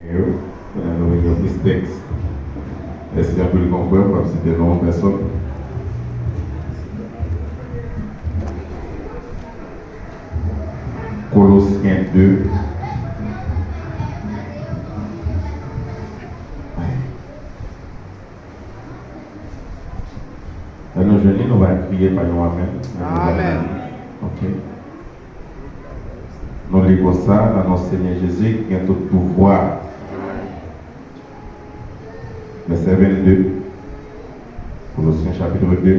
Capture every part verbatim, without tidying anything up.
Yo, pandan nou vin yon plis tèks. Mèsi anpil, konfrè, m p ap site non yon pèsòn. Kolosyen de. Lè nou jwenn li, nou va kriye pa yon amèn. Amèn. Ok. Nou li konsa, nan non Senyè Jezi ki gen tout pouvwa. Vèsè vennde, Kolosyen chapit de.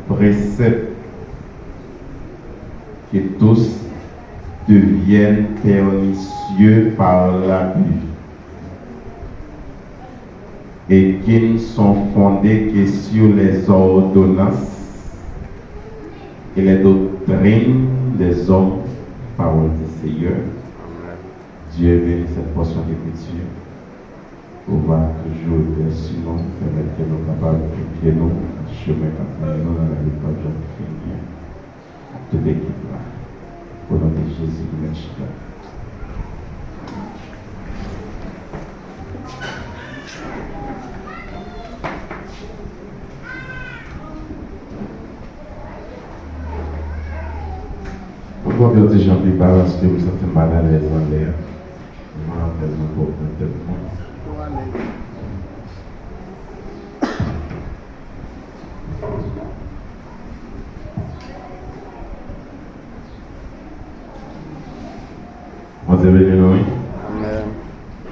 Préceptes, que tous deviennent pernicieux par l'abus, et qui ne sont fondés que sur les ordonnances et les doctrines des hommes, parole du Seigneur. Dieu bénisse cette portion d'écriture. Ou va toujou beni nou, pèmèt ke nou kapab gen pye nou nan chemen k ap mennen nou nan lavi k p ap janm fini an. Ak tout ekip la. O non de Jezi, nou mèt chita. Mwen kanpe yon ti jan pi ba paske m santi m malalèz anlè a. Mwen ap fè zanfò pran tèt mwen. Bondye beni nou, wi. Amèn.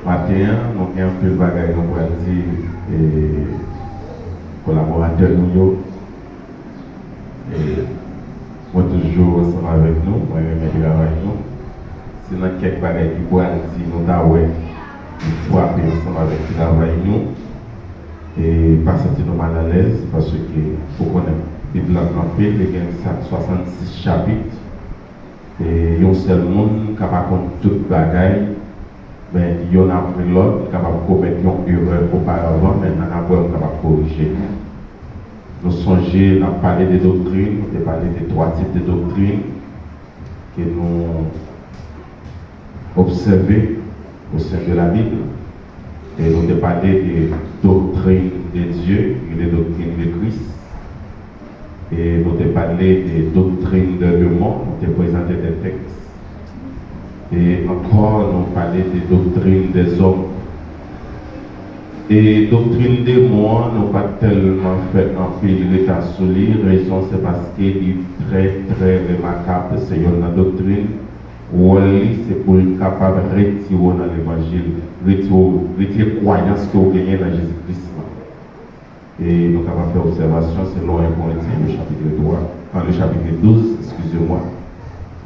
Maten an, nou gen anpil bagay nou pral di, e, kolaboratè nou yo. E, mwen toujou ansanm avèk nou, mwen renmen travay nou. Si nan kèk bagay ki pral di, nou ta wè, li frape ansanm avèk travay nou, e pa santi nou malalèz, paske ou konnen, Bib la anpil, li gen sa, swasannsis chapit. E yon sèl moun ka pa konn tout bagay, men youn apre lòt, li kapab komèt yon erè oparavan, men annapre, ou kapab korije. Nou sonje, n ap pale de doktrin, nou te pale de twa tip de doktrin ke nou obsève au sein de la Bible. E nou te pale de doktrin de Dye, ki rele doktrin de Kris. E nou te pale de doktrin de demon, nou te prezante de tèks. E ankò, nou pale de doktrin de zòm. E doktrin demon an, nou pa t tèlman fè anpil reta sou li. Rezon, se paske li trè, trè remakab. Se youn nan doktrin. Wòl li, se pou l kapab retire w nan levanjil, retire w, retire kwayans ke w genyen nan Jezi Kris lan. E nou kapab fè obsèvasyon selon en Korentyen, le chapitre trois, enfin, le chapitre douze, excusez-moi.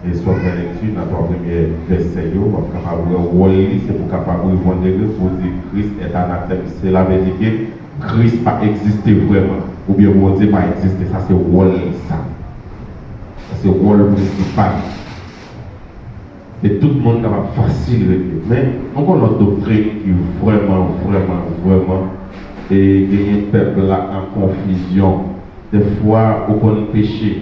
E si w ap fè lekti nan twa premye vèsè yo, w ap kapab wè wòl li, se pou kapab revandere, pou di Christ est anathème. Cela veut dire que Kris pa egziste vrèman, oubyen Bondye pa egziste. Sa se wòl li, sa. Sa se wòl prensipal. E tout moun kapab fasil rete. Men, nou gen yon lòt doktrin ki vrèman, vrèman, vrèman, e genyen pèp la an konfizyon. Dèfwa, ou konn peche.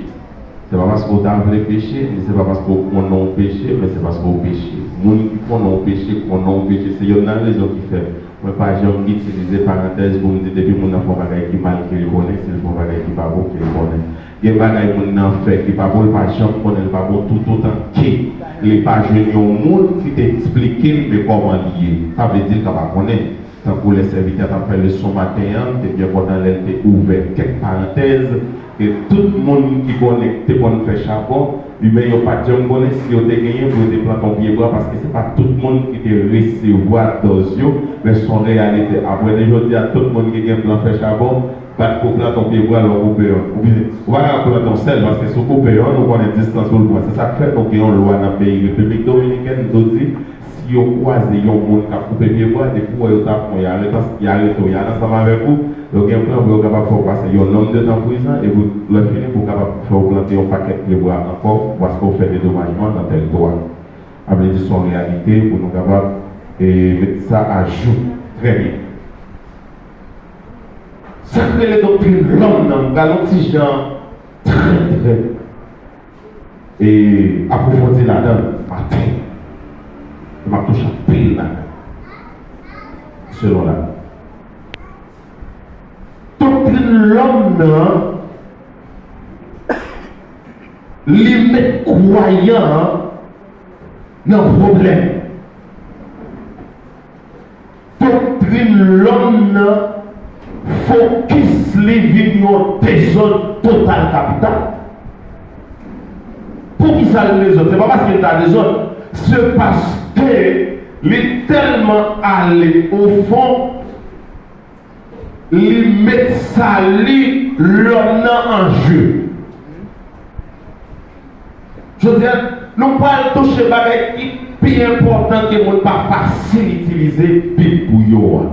Se pa paske w ta vle peche, ni se pa paske w konnen w peche, men se paske w peche. Moun ki konnen w peche, konnen w peche. Se youn nan rezon ki fè mwen pa janm itilize parantèz pou m di depi moun nan fè yon bagay ki mal ke l konnen, si l fè yon bagay ki pa bon ke l konnen. Gen bagay moun nan fè ki pa bon, l pa janm konnen l pa bon, toutotan ke li pa jwenn yon moun ki te eksplike l de kòman li ye. Sa vle di l ka pa konnen. Tankou lè sèvitè t ap fè leson maten an, m te byen kontan lè l te ouvè kèk parantèz, ke tout moun ki konnen te konn fè chabon, ebyen yo pa t janm konnen si yo te genyen pou yo te plante yon pye bwa, paske se pa tout moun ki te resevwa dòz yo, men se yon reyalite. Apre de jodi a, tout moun ki gen plan fè chabon, bat pou plante yon pye bwa lè w koupe yonn. Oubyen, ou pa ka plante yon sèl, paske si w koupe yonn, ou konnen distans pou l pran. Se sa k fè nou gen yon lwa nan peyi Repiblik Dominikèn, nou di, si yo kwaze yon moun k ap koupe pye bwa, depi w wè yo ta pran w, y a arete, y a arete w, y al ansanm avèk ou, yo gen plan pou yo kapab fè w pase yon nonm de tan prizon, epi lè fini pou kapab fè w plante yon pakèt pye bwa ankò, paske w fè dedomajman nan tèl dwa. Sa vle di se yon reyalite pou nou kapab, e, met sa ajou. Trè byen. Sa k rele doktrin lòm nan, m pral yon ti jan trè, trè e apwofondi ladan l maten. M ap touche anpil bagay. Selon la. Doktrin lòm nan, li met kwayan an nan pwoblèm. Doktrin lòm nan fokis li vin yon dezòd total kapital. Poukisa l dezòd? Se pa paske l ta dezòd, se paske li tèlman ale o fon, li met sali lòm nan an je. Jodi a, nou pral touche bagay ki pi enpòtan ke moun pa fasil itilize Bib pou yo a.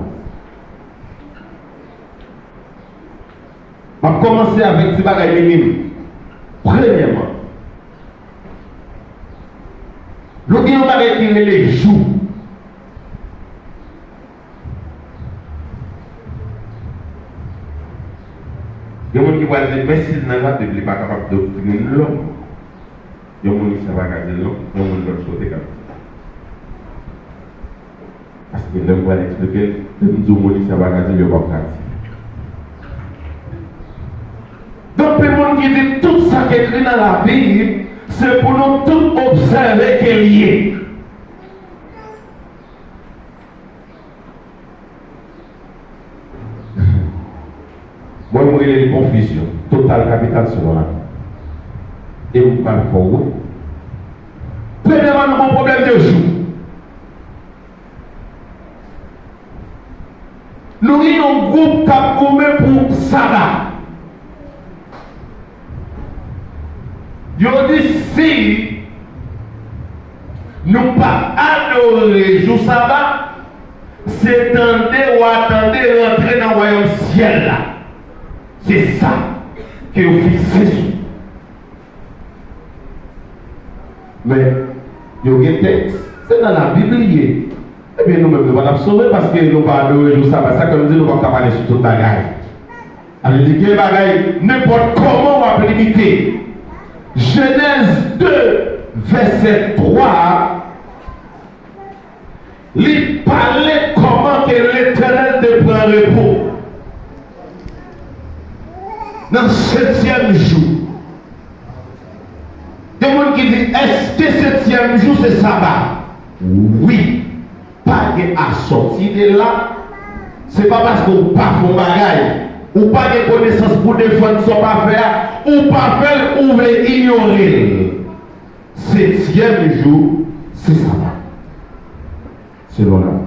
M ap kòmanse avèk ti bagay minim. Premyèman, nou gen yon bagay ki rele jou. Gen moun ki pral di, men si l nan Labib, li pa kapab doktrin lòm. Yon moun isi a pa ka di l non, yon moun lòt kote ka di l. Paske lè m pral eksplike l, lè m di w moun isi a pa ka di l, yo p ap ka di l. Gen anpil moun ki di tout sa k ekri nan Labib, se pou nou tout obsève ke l ye. Mwen, mwen rele l konfizyon total kapital selon la. E m pral fè w wè. Premyèman, nou gon pwoblèm de jou. Nou gen yon gwoup k ap goumen pou Saba. Yo di si nou pa adore jou Saba, se tande w a tande rantre nan wayòm syèl la. Se sa ke yo fikse sou. Men, yo gen tèks, se nan Labib li ye. Ebyen, nou menm, nou pa t ap sove paske nou pa adore jou Saba. Sa k fè m di nou p ap ka pale sou tout bagay. Sa vle di gen bagay, nenpòt kòman w ap limite. Jenèz de, vèsè twa, li pale kòman ke Letènèl te pran repo nan setyèm jou. Gen moun ki di, èske setyèm jou se Saba? Wi. Pa gen asòti de la. Se pa paske w pa fè yon bagay, ou pa gen konesans pou defann sa w pa fè a, ou pa fè l, ou vle inyore l. Setyèm jou, se Saba. Selon la.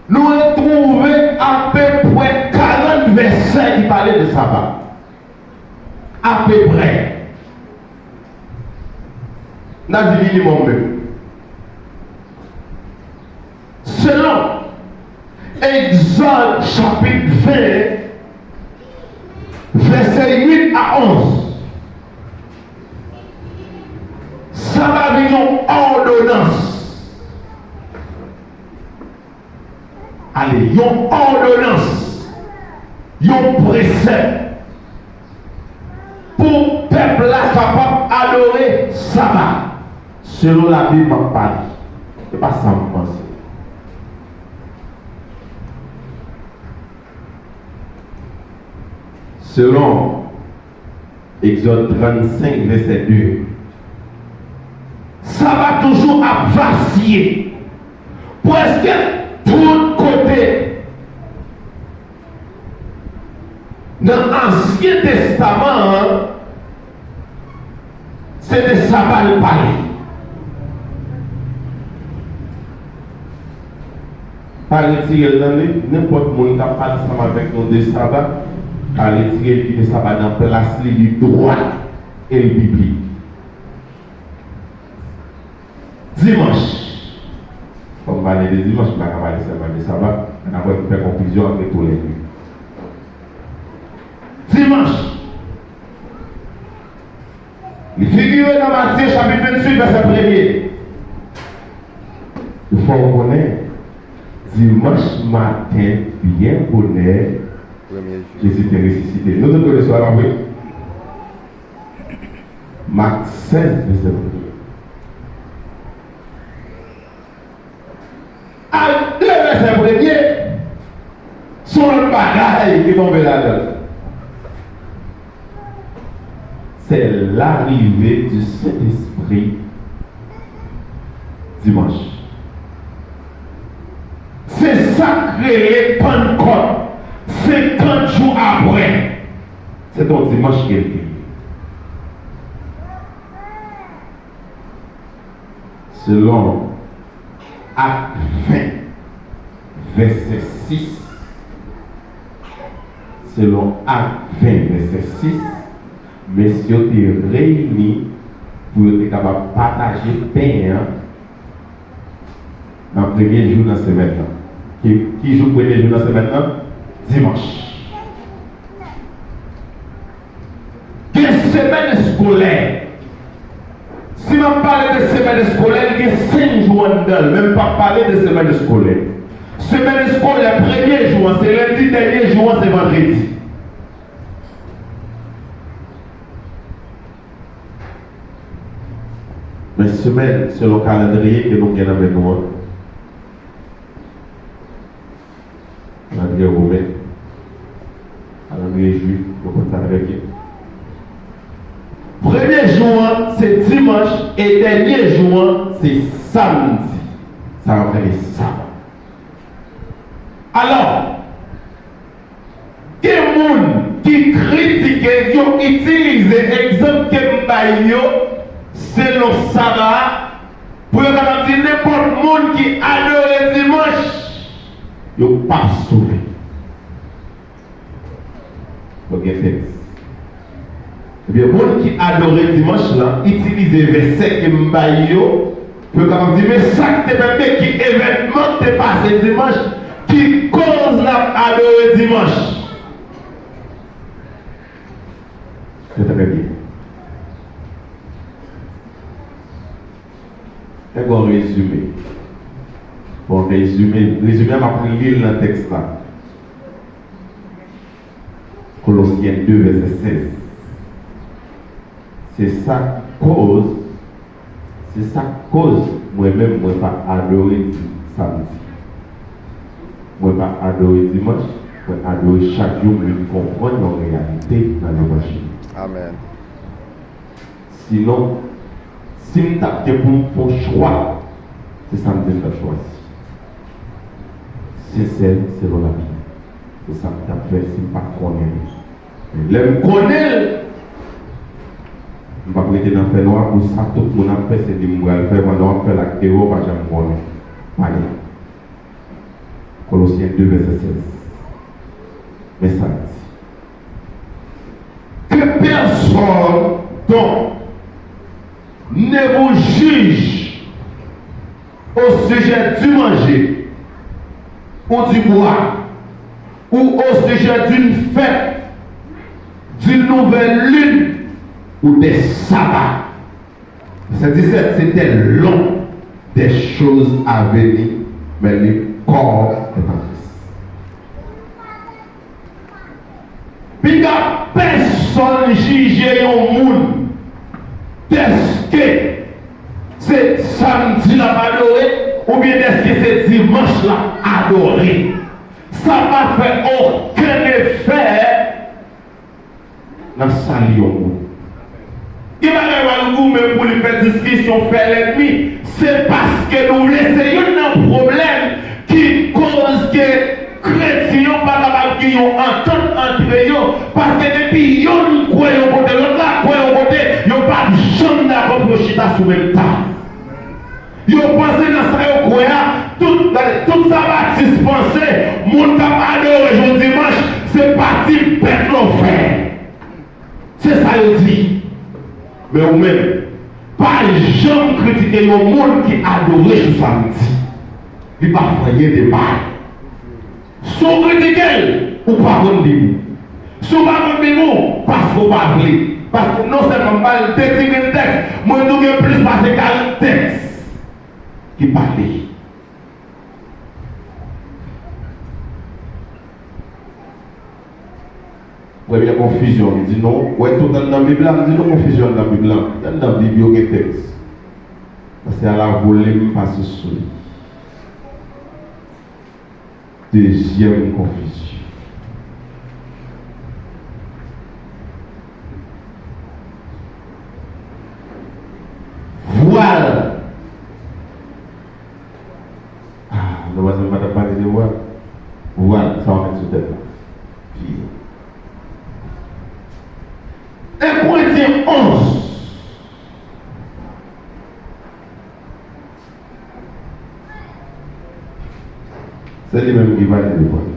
Nou retwouve apeprè karant vèsè ki pale de Saba. Apeprè. N a di minimòm menm. Selon Egzòd chapit ven, vèsè uit a onz, Saba vin yon òdonans. Ale, yon òdonans, yon presèp pou pèp la kapab adore Saba. Selon Labib m ap pale, se pa sa m panse. Selon Egzòd trannsenk, vèsè de. Saba toujou ap vasiye. Prèske tout kote nan Ansyen Testaman an, se de Saba l pale. Pa retire l nan liv, nenpòt moun k ap pale ansanm avèk nou de Saba, pa retire l, kite Saba nan plas li, li dwat e l biblik. Dimanch. Fò m pale de dimanch, m pa ka pale sèlman de Saba, ann apre m fè konklizyon antre toulède. Dimanch. Li figire nan Matye chapit venntuit, vèsè premye. Fò w konnen, dimanch maten, byen bonè, Jezi te resisite. Nou tout konnen istwa la, wi? Mak sèz, vèsè premye. Al de vèsè premye, se yon lòt bagay ki tonbe ladan l. C'est l'arrivée du Saint-Esprit dimanche. Se sa k rele Pannkòt, senkant jou apre. Se t on dimanch ke l te ye. Selon Ak ven, vèsè sis, selon Ak ven, vèsè sis, mesye yo te reyini pou yo te kapab pataje pen an nan premye jou nan semèn nan. Ki, ki jou premye jou nan semèn nan? Dimanch. Gen semèn eskolè. Si m ap pale de semèn eskolè, li gen senk jou anndan l, men m p ap pale de semèn eskolè. Semèn eskolè, premye jou an se lendi, dènye jou an se vandredi. Men semèn, selon kalandriye ke nou gen nan men nou an, kalandriye women, kalandriye jwif, nou konn sa trè byen. Premye jou an se dimanch e dènye jou an se samdi. Sa yo rele saba. Alò, gen moun ki kritike, yo itilize egzanp ke m bay yo selon saba a pou yo kapab di nenpòt moun ki adore dimanch, yo p ap sove. Yo gen tèks. Ebyen, moun ki adore dimanch lan itilize vèsè ke m bay yo pou yo kapab di, men sa k te pèmèt ki evènman k te pase dimanch ki koz n ap adore dimanch. Se trè byen. Fè bon rezime. Bon, rezime, rezime a, m ap reli l nan tèks la. Kolosyen de, vèsè sèz. Se sa k koz, se sa k koz mwen menm mwen pa adore di-, samdi. Mwen pa adore dimanch, mwen adore chak jou m vin konprann yon reyalite nan levanjil. Amèn. Sinon, si m t ap gen pou m fè yon chwa, se samdi m t ap chwazi. Sensè, selon Labib. Se sa m t ap fè si m pa t konnen li. Men lè m konnen l, m p ap rete nan fènwa pou sa tout moun ap fè, se li m pral fè pandan w ap fè l ak deyò, w pa janm konnen. Pale. Kolosyen de, vèsè sèz. Men sa l di. Que personne, donc, ne vous juge au sujet du manger ou du boire, ou au sujet d'une fête, d'une nouvelle lune ou des sabbats. Vèsè disèt, c'était long des choses à venir, mais le corps est en Christ. Piga pèsonn jije yon moun dèske se samdi l ap adore oubyen dèske se dimanch l ap adore. Sa pa fè okenn efè nan sali yon moun. Gen bagay w al goumen pou li fè diskisyon, fè lènmi, se paske nou vle, se youn nan pwoblèm ki koz ke kretyen yo pa kapab gen yon antant antre yo, paske depi yonn kwè yon kote, lòt la kwè yon kote, yo p ap janm dakò pou yo chita sou menm tab. Yo panse nan sa yo kwè a, tout, gade, tout sa batis panse, moun k ap adore jou dimanch, se pati bèt lòfè. Se sa yo di. Men ou menm, pa janm kritike yon moun ki adore jou samdi. Li pa fè anyen de mal. Si w kritike l, ou pa konn Bib ou. Si w pa konn Bib ou, paske w pa vle. Paske non sèlman m ba l de ti grenn tèks, mwen tou gen plis pase karant tèks ki pale. Premye konfizyon, m di non. Ou wè tout anndan Bib la? M di non, konfizyon anndan Bib la. Anndan Bib yo gen tèks. Pase a la vole m pase sou li. Dezyèm konfizyon. Vwal. Ah, nou panse m pa t ap pale de vwal? Vwal, sa w met sou tèt la. Fi yo. En Korentyen onz. Se li menm ki pale de vwal.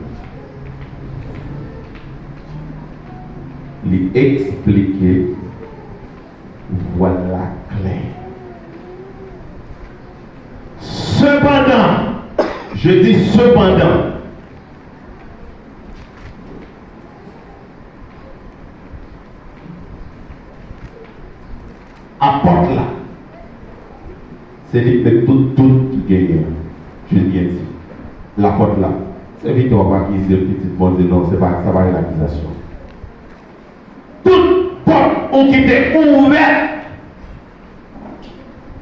Li eksplike vwal la klè. Sepandan, je dis sepandan, apòt la, se li k met tout dout ki genyen. Je byen di. Lapòt la, se evite w ap akize pitit Bondye, non, se pa, sa pa yon akizasyon. Tout pòt ou kite ouvè,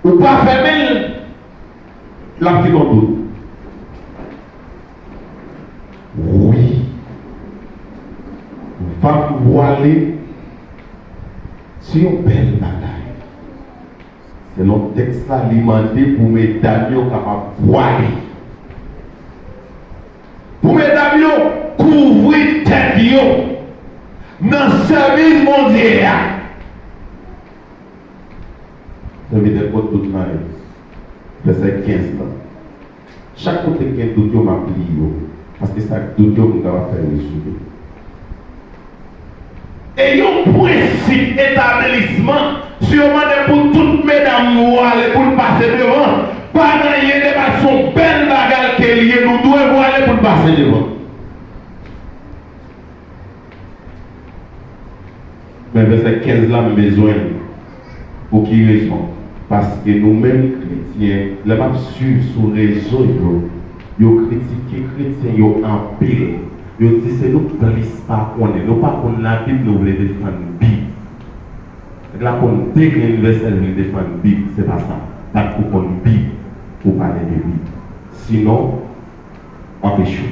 ou pa fèmen l, l ap kite w dout. Wi. Fanm vwale se yon bèl bagay. Selon tèks la, li mande pou medam yo kapab vwale. Pou medam yo kouvri tèt yo nan sèvis Bondye a. Envite l pot dout nan yo. Vèsè kenz lan. Chak kote k gen dout yo, m ap li yo. Paske sa k dout yo, m kapab fè rezoud. E yon prensip etablisman, si yo mande pou tout medam vwale pou n pase devan, pa gen anyen de pa se yon bèl bagay ke l ye, nou dwe vwale pou n pase devan. Men vèsè kenz la, m bezwen l. Pou ki rezon? Paske nou menm kretyen, lè m ap swiv sou rezo yo, yo kritike kretyen yo anpil. Yo di se nou k plis pa konnen. Nou pa konn Labib, nou vle defann Bib. Nèg la konn de grenn vèsè, l vle defann Bib. Se pa sa. Pa t pou konn Bib pou pale de Bib. Sinon, w ap echwe.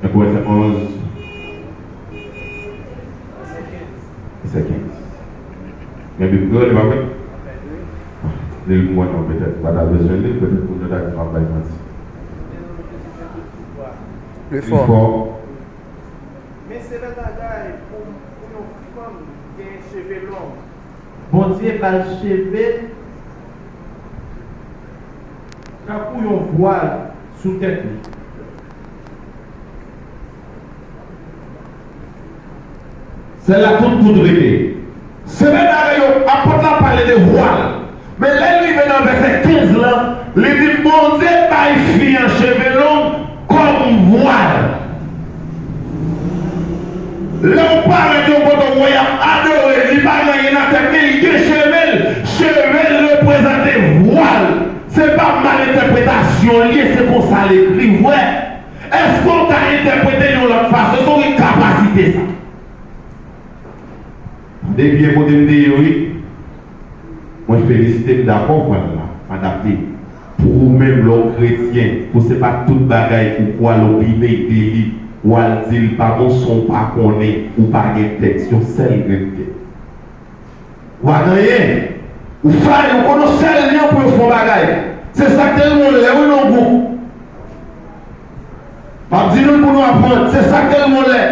Vèsè onz. Vèsè kenz. Men Bib kreyòl, li pa vre? Ah, li l pou mwen non, petèt. M pa ta bezwen li, petèt moun yo ta di m ap bay manti. Li fò. Men se bèl bagay pou, pou yon fanm gen cheve long. Bondye ba l cheve tankou yon vwal sou tèt li. Se la tout dout rete. Se menm bagay yo, apot la pale de vwal. Men lè l rive nan vèsè kenz lan, li di Bondye bay fi an cheve long kòm vwal. Lè w parèt yon kote w wè y ap adore l, li pa gen anyen nan tèt li, li gen cheve l. Cheve l reprezante vwal. Se pa malentèpretasyon l ye, se konsa l ekri vre. Èske w ka entèprete l yon lòt fason? Èske w gen kapasite sa? Tande byen kote m te ye wi. Mwen felisite m dakò vwal la adapte. Pou ou menm lè w kretyen, pou se pa tout bagay ou kwè l opine de li, w al di l pa bon san w pa konnen, ou pa gen tèks, yon sèl grenn tèks. W a ganyen. Ou fay, ou konnen yon sèl lyen pou yo fè yon bagay. Se sa k te rive yon lè wi nan gwoup. M ap di nou l pou nou aprann. Se sa k te rive yon lè.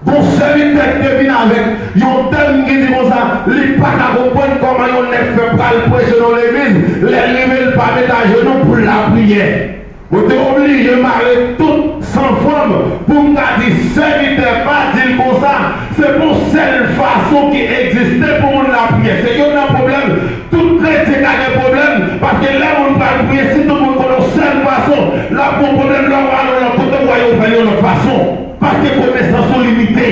Gon sèvitè ki te vin avèk yon tèm ki di konsa, li pa ka konprann kòman yon nèg fè pral preche nan legliz, lè l rive l pa met ajenou pou l lapriyè. Mwen te oblije mare tout san fanm pou m ka di sèvitè pa di l konsa. Se pou sèl fason ki egziste pou moun lapriyè. Se youn nan pwoblèm. Tout kretyen ka gen pwoblèm, paske lè moun pral priye, si tout moun konn yon sèl fason, l ap gon pwoblèm lè w al yon lòt kote, w wè yo fè l yon lòt fason. Paske konesans ou limite.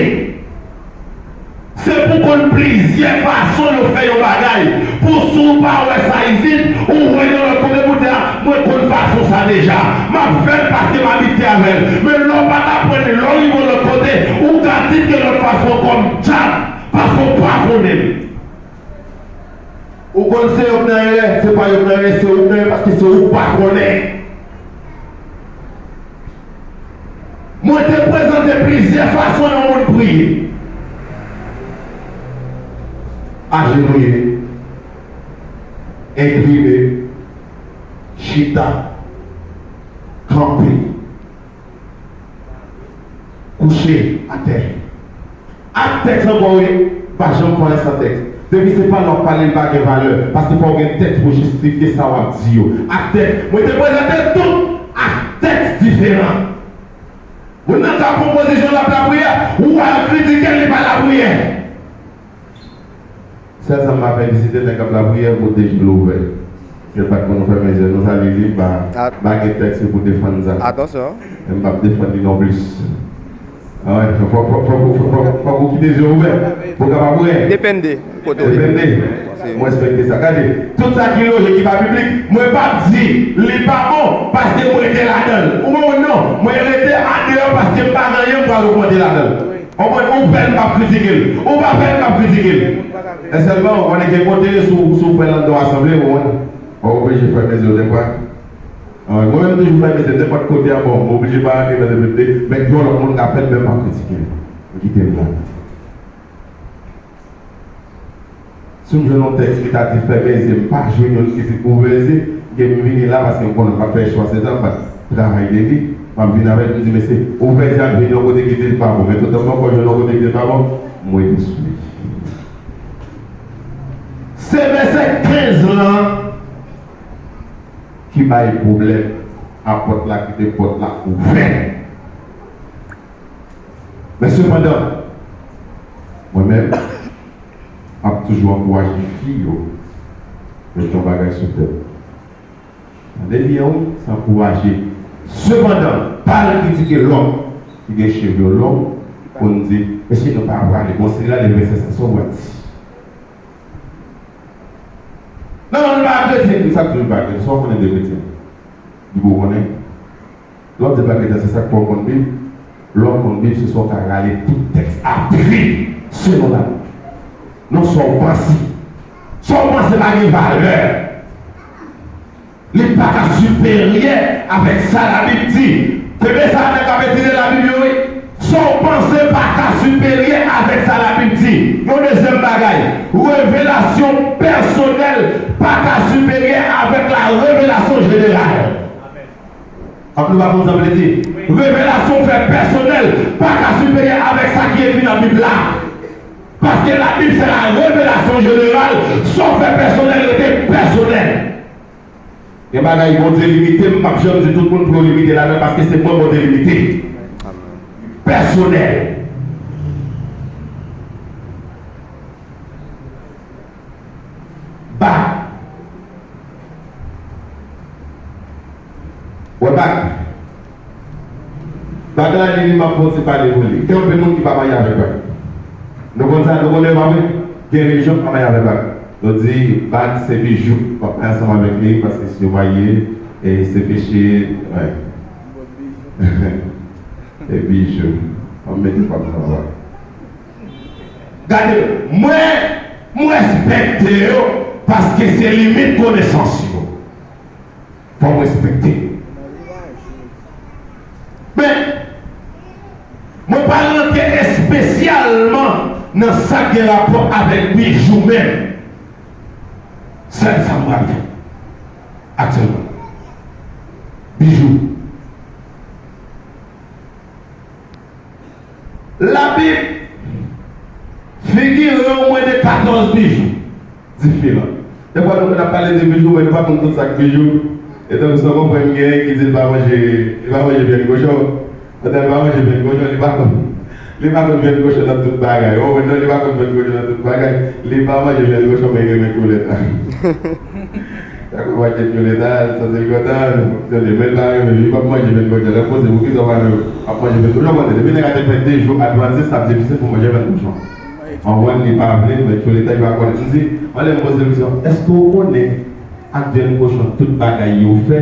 Se pou konn plizyè fason yo fè yon bagay. Pou si w pa wè sa isit, ou wè yon lòt kote pou di, a, mwen konn fason Sa deja, m ap fè l paske m abitye avè l. Men lè w pa t aprann li, lè w rive yon lòt kote, ou ka di l yon lòt fason kòm dyab, paske w pa konnen l. Ou konn se yo k nan erè, se pa yo k nan erè, se ou k nan erè paske se ou k pa konnen. Mwen te prezante plizyè fason yon moun priye. Ajenouye, enklinen, chita, kanpe, kouche atè. Ak tèks ankò wi, pa janm fè anyen san tèks. Depi se pa lè w ap pale, li pa gen valè, paske fò w gen tèks pou w jistifye sa w ap di yo. Ak tèks, mwen te prezante tout ak tèks diferan. Moun nan ka pran pozisyon l ap lapriyè, ou al kritike l, li pa lapriyè. Sèl sa m pa felisite nèg k ap lapriyè pou de je l ouvè. Yo pa t konn fèmen je nou, sa li di m pa, pa gen tèks pou defann sa. Atansyon. E m p ap defann li non plis. Ah wè, fòk, fòk, fòk, fòk, fòk, fòk ou kite je ouvè pou w kapab wè. Depende kote w ye. Depende. M respekte sa. Gade, tout sa ki lojik, ki pa biblik, mwen p ap di li pa bon paske m rete ladan l. Ou konprann non? Mwen rete andeyò paske m pa gen anyen m pral ogmante ladan l. Ou konprann? Ou fè l, m p ap kritike l. Ou pa fè l, m p ap kritike l. Men sèlman, ou konnen gen kote, si w, si w fè l anndan yon asanble, ou konprann, ou oblije fèmen je w dèfwa. Ah, mwen menm toujou fèmen je m nenpòt kote ankò. M oblije pa rantre nan depite, men yon lòt moun ka fè l, men m p ap kritike l. M kite l la. Si m jwenn yon tèks ki ta di fèmen je, m pa jwenn youn ki di ouvè je, gen m vini la paske m konnen m p ap fè chwa, se sa m p ap travay de li. M ap vin avè l, m di, mesye, ouvè je ap vin yon kote ki di l pa bon, men toutan m poko jwenn yon kote ki di l pa bon, m rete sou li. Se vèsè kenz lan ki bay pwoblèm a pòt la, kite pòt la ouvè. Men sepandan, mwen menm, m ap toujou ankouraje fi yo met yon bagay sou tèt. Tande byen wi, se ankouraje. Sepandan, pa al kritike lòm ki gen cheve long pou n di, mesye nou pa prale. Bon, si l rale vèsè sa, sa w pral di? Non, non, li pa kretyen, li sa k di li pa kretyen, sa w konnen de kretyen? Li poko konnen. Lè w di pa kretyen, se sa k fè w konn Bib. Lè w konn Bib, se sa w ka rale tout tèks apre, selon Labib. Non, sa w panse. Sa w panse pa gen valè. Li pa ka siperyè avèk sa Labib di. Kenbe sa, nèg k ap etidye Labib yo, wi. Sa w panse pa ka siperyè avèk sa Labib di. Yon dezyèm bagay, revelasyon pèsonèl pa ka siperyè avèk la revelasyon jeneral. Anpil pa konn sa m vle di. Revelasyon w fè pèsonèl pa ka siperyè avèk sa ki ekri nan Bib la. Paske Labib se la revelasyon jeneral, sa w fè pèsonèl rete pèsonèl. Gen bagay Bondye limite, m p ap janm di tout moun pou yo limite ladan l, paske se mwen Bondye limite. Pèsonèl. Bak. Wè bak. Bak la, li, li, m ap fè yon ti pale pou li. Gen anpil moun ki pa marye avèk bak. Nou konn sa, nou konnen, pa vre? Gen rejyon ki pa marye avèk bak. Nou di, bak se bijou. W ap marye ansanm avèk li, paske si yo marye, e se peche, wè. E bijou. W ap mete pa nan bak. Gade, mwen, m respekte yo, paske se limit konesans yo. Fò m respekte. Men, mwen pa rantre espesyalman nan sa k gen rapò avèk bijou menm. Sèl sa m pral fè aktyèlman. Bijou. Labib figire omwen de katòz bijou diferan. Dèfwa nou konn ap pale de bijou, men nou pa konn tout sa k bijou. E tankou sa w konprann, gen ki di l pa manje, li pa manje vyann kochon. Pandan l pa manje vyann kochon, li pa konn, li pa konn vyann kochon nan tout bagay. Ou konprann non, li pa konn vyann kochon nan tout bagay. Li pa manje vyann kochon, men li renmen koulèt la. Sa konn manje koulèt la, li santi l kontan, li fonksyone. Men l pa renmen, li p ap manje vyann kochon. Lè m poze, poukisa w pa renmen ap manje vyann kochon? Ou konprann, depi nèg la te fè de jou advantis, l ap difisil pou manje vyann kochon. Anprann, li pa vle, men koulèt la, li pa konnen. M di, anlè m poze l kesyon, èske w konnen ak vyann kochon tout bagay yo fè?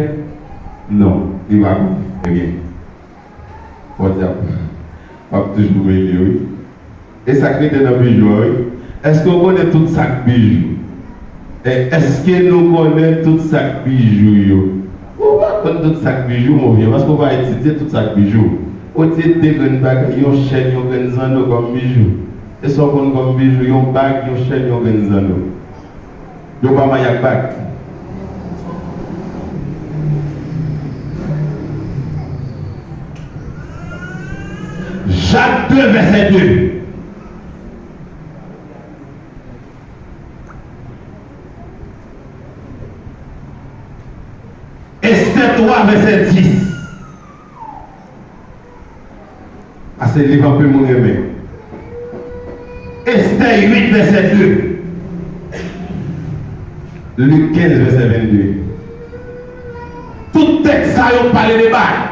Non, li pa konnen. Ebyen, podyab, w ap toujou mele, wi. E sa k rete nan bijou a, wi. Èske w konnen tout sa k bijou? E, èske nou konnen tout sa k bijou yo? Ou pa konn tout sa k bijou, mon vieux, paske w pa etidye tout sa k bijou. Ou etidye de grenn bagay, yon chèn, yon grenn zanno kòm bijou. E sa w konn kòm bijou, yon bag, yon chèn, yon grenn zanno. Yo pa maye ak bag. Jak de, vèsè de. Estè twa, vèsè dis. Pase liv anpil moun renmen. Estè uit, vèsè de. Lik kenz, vèsè vennde. Tout tèks sa yo pale de bag.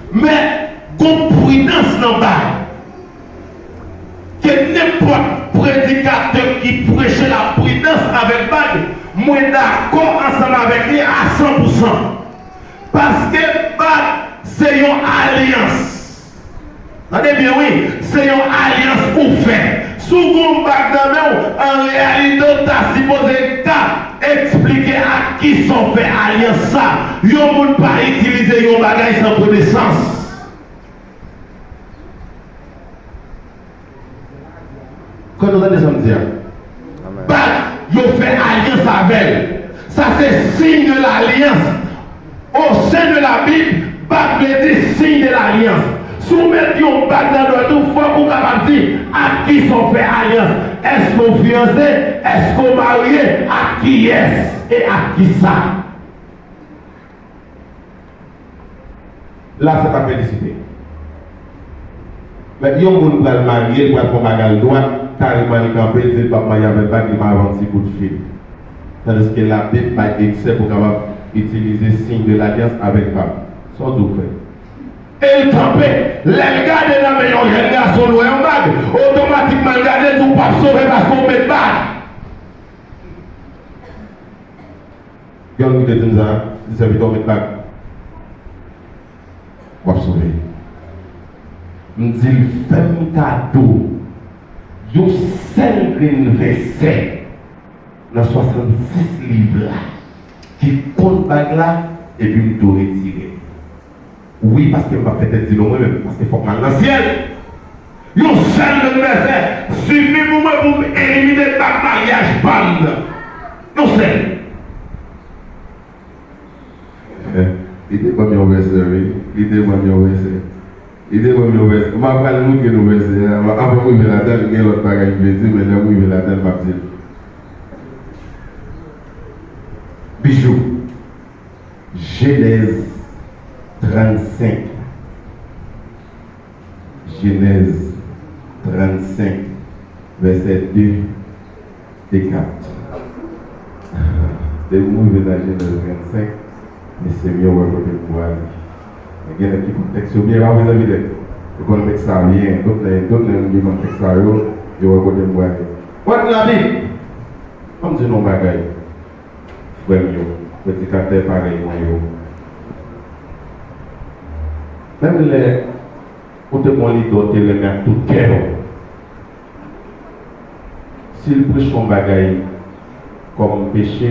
Men, gon pridans nan bag. Ke nenpòt predikatè ki preche lapridans avèk bag, mwen dakò ansanm avèk li a san pou san. Paske bag se yon alyans. Tande byen, wi, se yon alyans ou fè. Si w gen yon bag nan men w, an reyalite, w ta sipoze ka eksplike ak kisa w fè alyans sa. Yon moun pa itilize yon bagay san konesans. Kò nou tande sa m di a? Bag, yo fè alyans avè l. Sa se signe de l'alliance. Au sein de la Bible, bag vle di signe de l'alliance. Si w met yon bag nan dwèt ou, fòk ou kapab di ak kisa w fè alyans. Èske w fiyanse? Èske w marye? Ak kiyès? E ak kisa? La, se pa felisite. Men yon moun pral marye, l pral fè yon bagay l dwat, kareman li kanpe, l di l p ap marye avèk bag, li pa avè yon ti bout fil. Tandiske Labib bay eksè pou w kapab itilize signe de l'alliance avèk bag. Sa w di w fè? E l kanpe, lè l gade nan men yon jèn gason, l wè yon bag, otomatikman l gade, l di w p ap sove paske w met bag. Gen youn ki te di m sa, li di, "Sèvitè, w met bag, w ap sove." M di l, "Fè m kado yon sèl grenn vèsè nan swasannsis liv la ki kont bag la, epi m tou retire l." Wi, paske m p ap fè tèt di non mwen menm, paske fòk m al nan syèl. Yon sèl grenn vèsè sifi pou mwen pou m elimine bag maryaj pa m nan. Yon sèl. Li te ban m yon vèsè, wi. Li te ban m yon vèsè. Li te ban m yon vèsè. M ap pral montre nou vèsè a. Anvan m rive ladan l, gen lòt bagay m vle di, men lè m rive ladan l, m ap di l. Bijou. Jenèz trannsenk. Jenèz trannsenk, vèsè de e kat. Depi m rive nan Jenèz trannsenk, mesye m yo wè kote m prale. Men gen nèg ki konn tèks yo byen, pa vre, zanmi nèg? Yo konn tèks sa byen, tout nèg, tout nèg ki konn tèks sa yo, yo wè kote m prale. Pòt Labib! Ban m di nou yon bagay. Frè m yo, predikatè parèy mwen yo, menm lè ou te gon lidè w te renmen ak tout kè w, si l preche yon bagay kòm peche,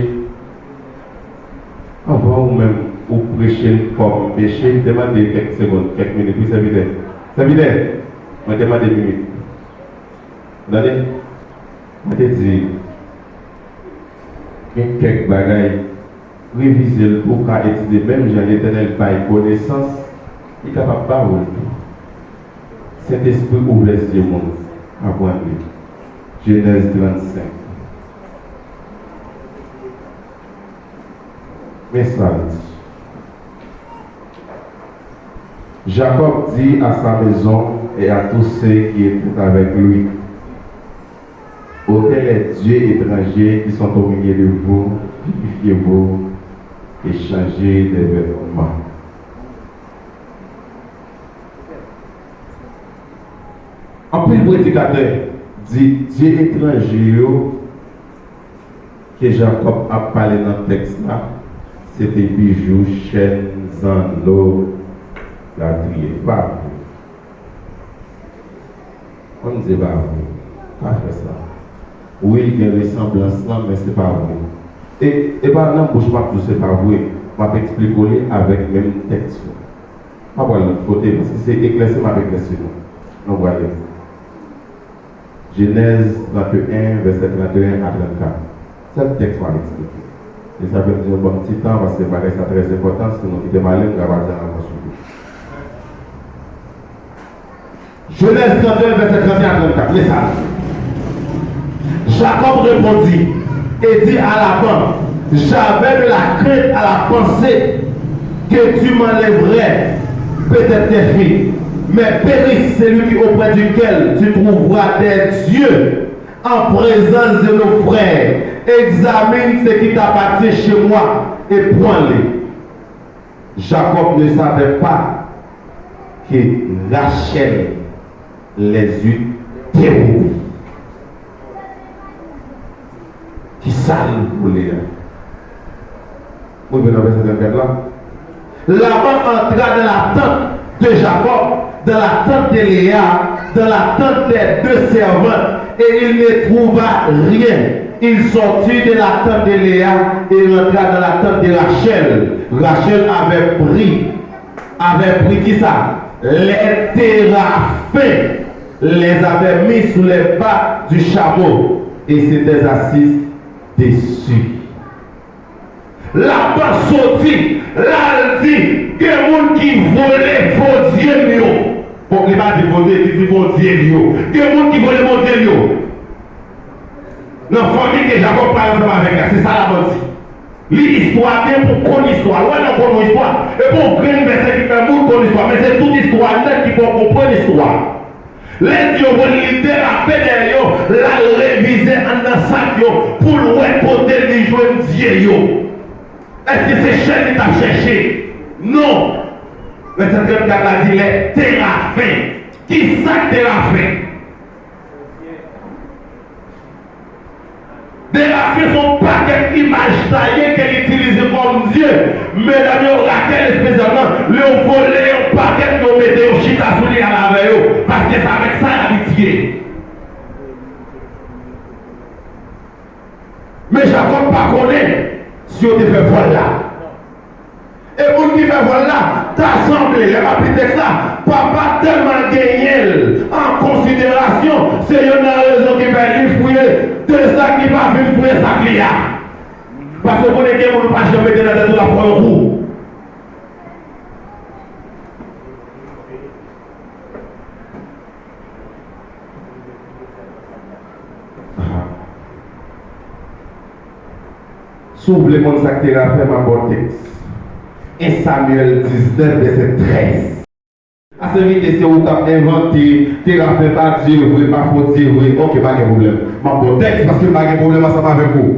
anvan ou menm ou preche l kòm peche, m te mande kèk segonn, kèk minit, wi, sèvitè. Sèvitè, mwen te mande minit. Tande, mwen te di, gen kèk bagay, revize l pou w ka etidye menm jan Letènèl bay konesans, li kapab ba ou l tou. Sentespri ouvè zye moun, aprann li. Jenèz trannsenk. Men sa l di. Jacob dit à sa maison et à tous ceux qui étaient avec lui, ôtez les dieux étrangers qui sont au milieu de vous, purifiez-vous et changez de vêtements. Anpil predikatè di dye etranje yo Ke Jakòb ap pale nan tèks la, se te bijou, chèn, zanno, latriye. Pa vre. Ann di pa vre. Pa fè sa. Wi, l gen resanblans lan, men se pa vre. E, e pa nan bouch m ap di w se pa vre. M ap eksplike w li avèk menm tèks yo. M pa pral lòt kote, paske se eklèsi m ap eklèsi nou. Nou prale. Jenèz trannteyen, vèsè trannteyen a trannkat. Sèl tèks m ap eksplike. E sa fè m di nou ban m ti tan, paske bagay sa trè enpòtan, si nou kite m ale, m ka pa di anyen sou li. Genèse trente et un, verset trente et un à trente-quatre. Message. Jacob répondit et dit à Laban, j'avais de la crainte à la pensée que tu m'enlèverais peut-être tes filles, mais béni celui qui auprès duquel tu trouveras des dieux en présence de nos frères. Examine ce qui t'appartient chez moi et prends-les. Jacob ne savait pas que Rachel les eut terroris. Kisa l vole a? Mwen vin nan vèsè trannkat la. Laban entra dans la tente de Jacob, dans la tente de Léa, dans la tente des deux servantes, et il ne trouva rien. Il sortit de la tente de Léa et rentra dans la tente de Rachel. Rachel avait pris, avait pris qui ça? Les téraphins, les avait mis sous les bas du chameau et s'était assise dessus. Laban soti, l al di, gen moun ki vole bondye m yo. Bon, li pa di bondye, li di bondye l yo. Gen moun ki vole bondye l yo. Nan fanmi ke Jakòb pral ansanm avèk la, se sa Laban di. Li istwa byen pou konn istwa. Lè w konn yon istwa, e pa yon grenn vèsè ki fè moun konn istwa, men se tout istwa nèt ki fè w konprann istwa. Lè Dye voye li derape dèyè yo, l al revize anndan sak yo pou l wè kote li jwenn dye yo. Èske se chèn li t ap chèche? Non. Vèsè trannkat la di, lè terafen. Ki sa k terafen? Terafen se yon pakèt imaj taye ke l itilize kòm dye. Medam yo, Rakèl espesyalman, lè yo vole yon pakèt, yo mete yo chita sou li al avè yo, paske se avèk sa y abitye. Men Jakòb pa konnen si yo te fè vòl la. E moun ki fè vòl la, ta sanble, lè m ap li tèks la, papa tèlman genyen l an konsiderasyon, se youn nan rezon ki fè li fouye de sak, li pa fin fouye sak li a. Paske w konnen gen moun ou pa janm mete nan tèt ou l ap fè w yon kou. Si w vle konn sa k terafen, m ap ba w tèks. En Samyèl diznèf, vèsè trèz. Ase vite se ou k ap envante, terafen pa dye vre, pa fo dye vre. Oke, pa gen pwoblèm. M ap ba w tèks paske m pa gen pwoblèm ansanm avèk ou.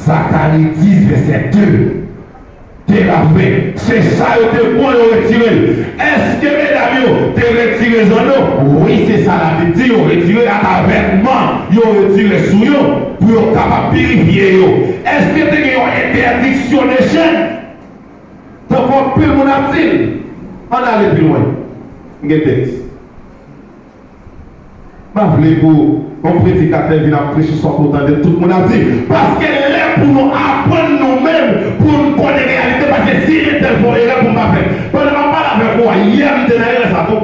Zakari dis, vèsè de. Terafen, se sa yo te pran, yo retire l. Èske medam yo te retire zanno? Wi, se sa Labib di, yo retire atravè man, yo retire sou yo, pou yo kapab pirifye yo. Èske te gen yon entèdiksyon de chèn? Tankou anpil moun ap di l. Ann ale pi lwen. M gen tèks. M pa vle pou yon predikatè vin ap preche sa w kontan de tout moun ap di. Paske lè pou nou aprann nou menm, pou n konnen reyalite, paske si entèl fè yon erè pou m pa fè. Pandan m ap pale avèk ou a, yè m te nan erè sa tou.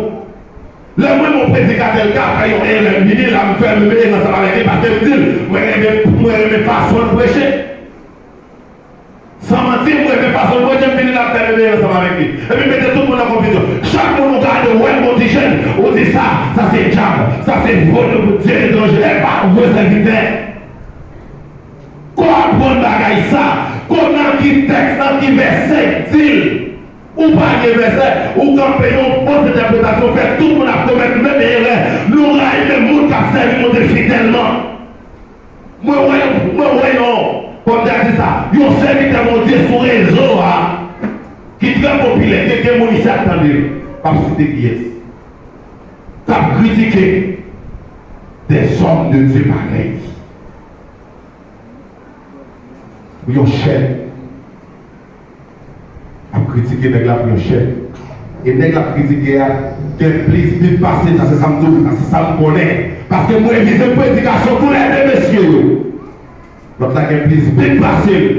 Lè mwen wè yon predikatè l ka fè yon erè, m vini la, m fè menm erè ansanm avèk li, paske m di l, mwen renmen, mwen renmen fason l preche. San manti, m renmen fason l voye m vini la, m fè rebelyon ansanm avèk li. Epi mete tout moun nan konfizyon. Chak moun ou gade, ou wè l gon ti jèn, ou di sa, sa se dyab, sa se vodou, dye etranje. E pa vre, sèvitè. Kon aprann bagay sa, kon nan ki tèks, nan ki vèsè k di l. Ou pa gen vèsè, ou kanpe yon fos entèpretasyon, fè tout moun ap komèt menm erè. Nou rayi menm moun k ap sèvi Bondye fidèlman. Mwen wè yon, mwen wè yon, kòm te di sa, yon sèvitè Bondye sou rezo a, ki trè popilè, gen, gen moun isi ap tande l, m ap site kiyès, k ap kritike des hommes de Dieu parèy li. Yon chèn. Ap kritike nèg la pou yon chèn. E nèg l ap kritike a gen plis Bib pase l, sa se sa m di w, sa se sa m konnen. Paske m revize predikasyon toulède mesye yo. Lòt la gen plis Bib pase l.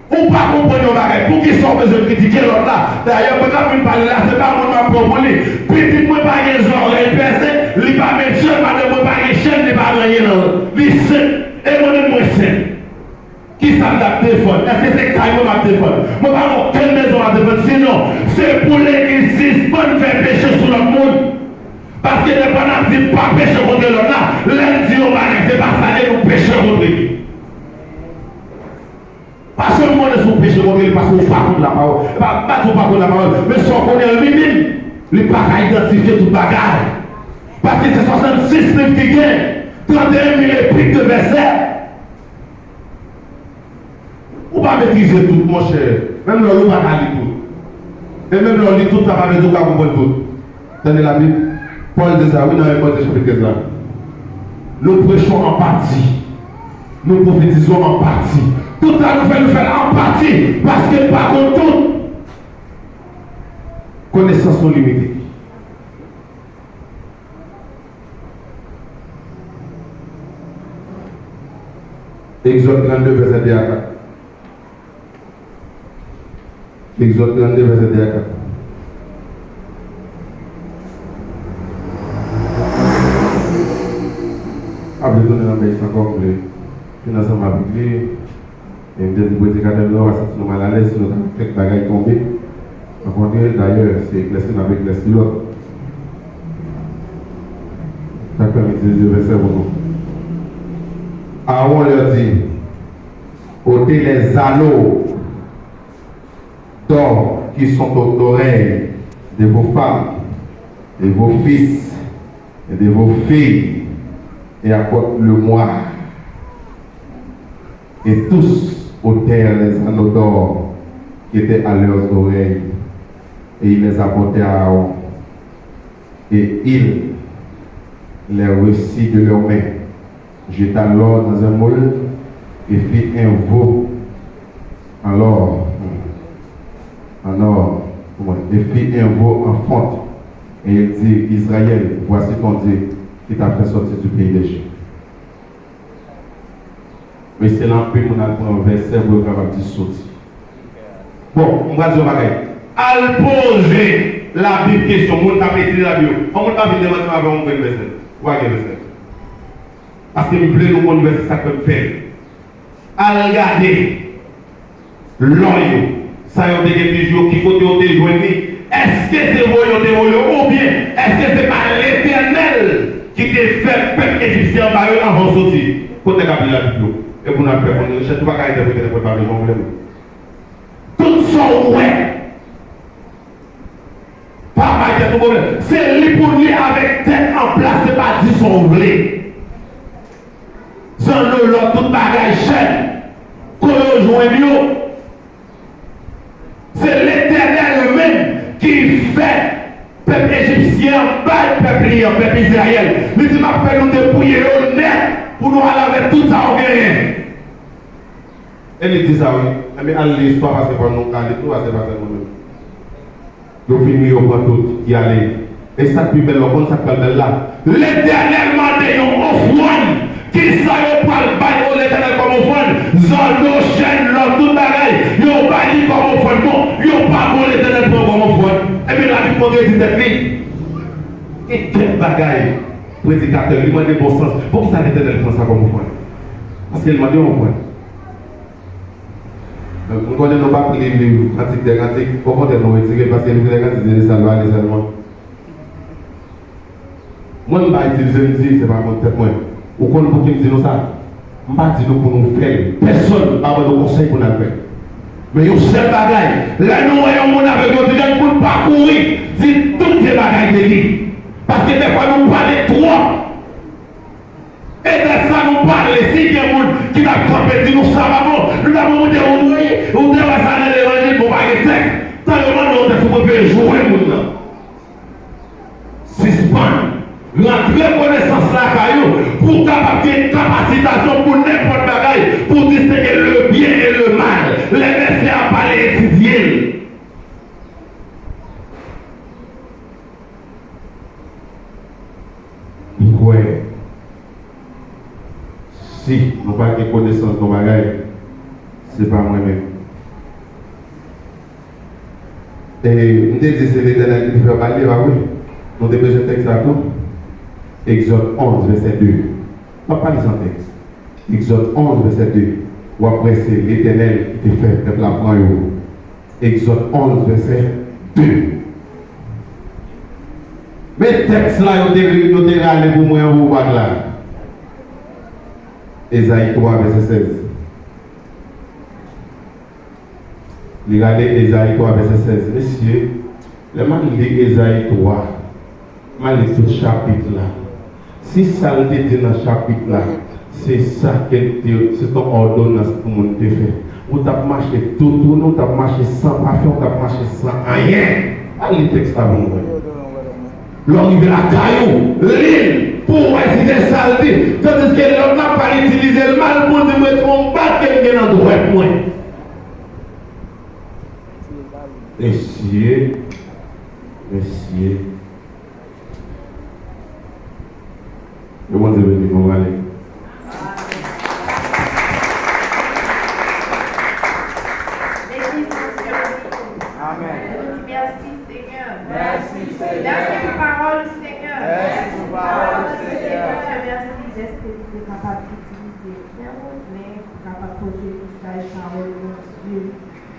Ou pa konprann yon bagay, poukisa w bezwen kritike lòt la? Dayè, mwen k ap vin pale la, se pa moun m ap pran pou li. Pitit mwen pa gen zòrèy pèse, li pa met chèn, madanm mwen pa gen chèn, li pa gen anyen nan li senp. E mwen menm mwen senp. Kisa m t ap defann? Èske se kay mwen m ap defann? Mwen pa gen okenn rezon m ap defann. Sinon, se pou legliz sispann fè peche sou lòt moun. Paske dèfwa n ap di pa peche kont lòt la, lè n di yon bagay, se pa sa, e nou peche kont li. Paske m konnen si w peche kont li, paske w pa konn lapawòl. E pa, m pa di w pa konn lapawòl, men sa w konnen an li menm, li pa ka idantifye tout bagay. Paske se swasannsis liv ki gen, tranteyen mil epik de vèsè. Ou pa metrize tout, monchè. Menm lè w li, ou pa ka li tout. E menm lè w li tout, sa pa vle di w ka konprann tout. Tande Labib. Pòl di sa, wi, nan Korentyen chapit trèz la. Nous prêchons en partie. Nous prophétisons en partie. Tout sa nou fè, nou fè l an pati, paske n pa konn tout. Konesans nou limite. Egzòd trannde, vèsè de a kat. Egzòd trannde, vèsè de a kat. Ap retounen nan bèy sa ankò, m vle fin ansanm avèk li. E m te di predikatè nou, nou pa santi nou malalèz si nou ta fè kèk bagay tonbe. Okontrè, dayè, se eklèsi n ap eklèsi lòt. Sa k fè m itilize vèsè pou nou. Aaron leur dit, ôtez les anneaux d'or qui sont aux oreilles de vos femmes, de vos fils et de vos filles, et apporte-le-moi. Et tous ôtèrent les anneaux d'or qui étaient à leurs oreilles, et ils les apportèrent à Aaron. Et il les reçut de leurs mains, jeta l'or dans un moule, et fit un veau en or, en or, et fit un veau en fonte, et il dit, Israël, voici ton Dieu qui t'a fait sortir du pays d'Égypte. Mesye, la anpil moun al pran vèsè pou yo kapab di soti. Bon, m pral di yon bagay. Al poze Labib kesyon, moun k ap etidye Labib yo. Yon moun pa vin demanti m avè yon grenn vèsè. Ou pa gen vèsè. Paske m vle nou konn vèsè, sa k fè m fè l. Al gade lò yo, sa yo te gen, bijou yo, ki kote yo te jwenn li? Èske se vòlè yo te vòlè yo, oubyen èske se pa Letènèl ki te fè pèp ejipsyen an ba yo anvan w soti? Kot nèg ap li Labib yo? E pou n ap fè konn rechèch, ou pa ka entèprete nenpòt bagay jan w vle non. Tout sa w wè, pa bay tèt ou pwoblèm. Se li pou li avèk tèt an plas, se pa di sa w vle. Zanno lò, tout bagay chèn, kote yo jwenn yo? Se Letènèl menm ki fè pèp ejipsyen an bay pèp li an, pèp Izrayèl. Li di, "M ap fè nou depouye yo nèt pou nou al avèk tout sa yo genyen." E li di sa, wi. Enben, al li istwa, paske fò nou ka li tou, a se pa sèlman nou. Yo fin ri, yo pran tout, y ale. E sa k pi bèl la, w konn sa k pral bèl la? Letènèl mande yon ofrann. Kisa yo pral bay o Letènèl kòm ofrann? Zanno, chèn, lò, tout bagay. Yo bay li kòm ofrann. Bon, yo pa bon, Letènèl pran kòm ofrann. Ebyen, Labib kontredwi tèt li. Gen kèk bagay, predikatè, li mande bon sans. Poukisa Letènèl pran sa kòm ofrann? Paske l mande yon ofrann. M konnen nou p ap li liv Kantik dè Kantik, okontrè, nou retire l, paske liv dè Kantik se de sa l pale sèlman. Mwen, m pa itilize l, m di, se pa kont tèt mwen. Ou konn pouki m di nou sa? M pa di nou pou nou fè l. Pèsonn pa ban nou konsèy pou n al fè l. Men yon sèl bagay, lè nou wè yon moun avèg, yo di, "Gad moun pa kouri, di tout vye bagay de li." Paske dèfwa nou pale twòp. E de sa nou pale, si gen moun ki t ap kanpe di nou sa pa bon, nou t ap monte, ou te, ou te wè sa nan levanjil, bon, pa gen tèks. Tan yo mande yon tèks, ou prefere joure moun nan. Sispann rantre konesans lakay ou pou w kapab gen kapasitasyon pou nenpòt bagay, pou w distenge le byen e le mal. Si nou pa gen konesans yon bagay, se pa mwen menm. E m te di se Letènèl ki te fè w pale, pa vre? Nou te bezwen tèks la tou. Egzòd onz, vèsè de. M ap pale san tèks. Egzòd onz, vèsè de. W ap wè se Letènèl ki te fè pèp la pran yo. Egzòd onz, vèsè de. Men tèks la yo te, yo te rale pou mwen anwo bak la. Ezayi twa, vèsè sèz. Li rale Ezayi twa, vèsè sèz. Mesye, lè m al li Ezayi twa, m al li tout chapit la. Si sa l te di nan chapit la, se sa ke l te, se t on òdonans pou moun te fè. Ou t ap mache toutouni, ou t ap mache san pafen, ou t ap mache san anyen. Al li tèks la pou nou wè. Lè w rive lakay ou, li l pou w wè si se sa l di. Tandiske lòt la pa l itilize l mal pou l di mwen se yon bak ke m gen nan dwèt mwen. Mesye, mesye. Ke Bondye beni nou, ale. Amèn. Mèsi, Senyè. Mèsi, Senyè. Mèsi pou pawòl ou, Senyè. Mèsi pou pawòl ou, Senyè. Mèsi dèske nou te kapab itilize frè Roblè pou kapab pote mesaj pawòl Bondye.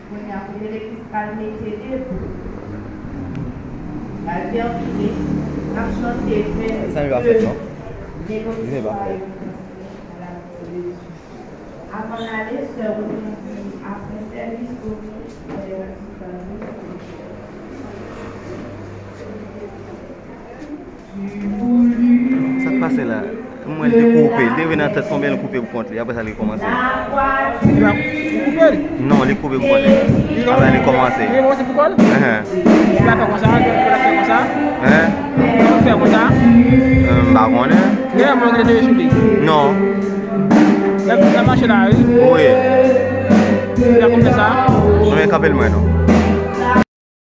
Kounye a, kote legliz pral mete debou, pral vèvile, n ap chante vèv de melodi pa yo nan la Avan n ale, sè Rosemary, apre sèvis, Rosemary, fè yon ti kado. Sa k pase la? M wè l te koupe. L te rive nan tèt konbyen l koupe pou kont li. Apre sa, li kòmanse. Li pa koupe l? Non, li koupe pou kont li. Apre, li kòmanse. Li kòmanse pou kò l? Enhen. Li pa fè konsa, li pa fè konsa. Enhen. Li fè konsa. Euh, m pa konnen. Gen yon moun ki te sou li? Non. L ap, l ap mache la, wi. Wi. L ap konn fè sa? Mwen kanpe l mwen non.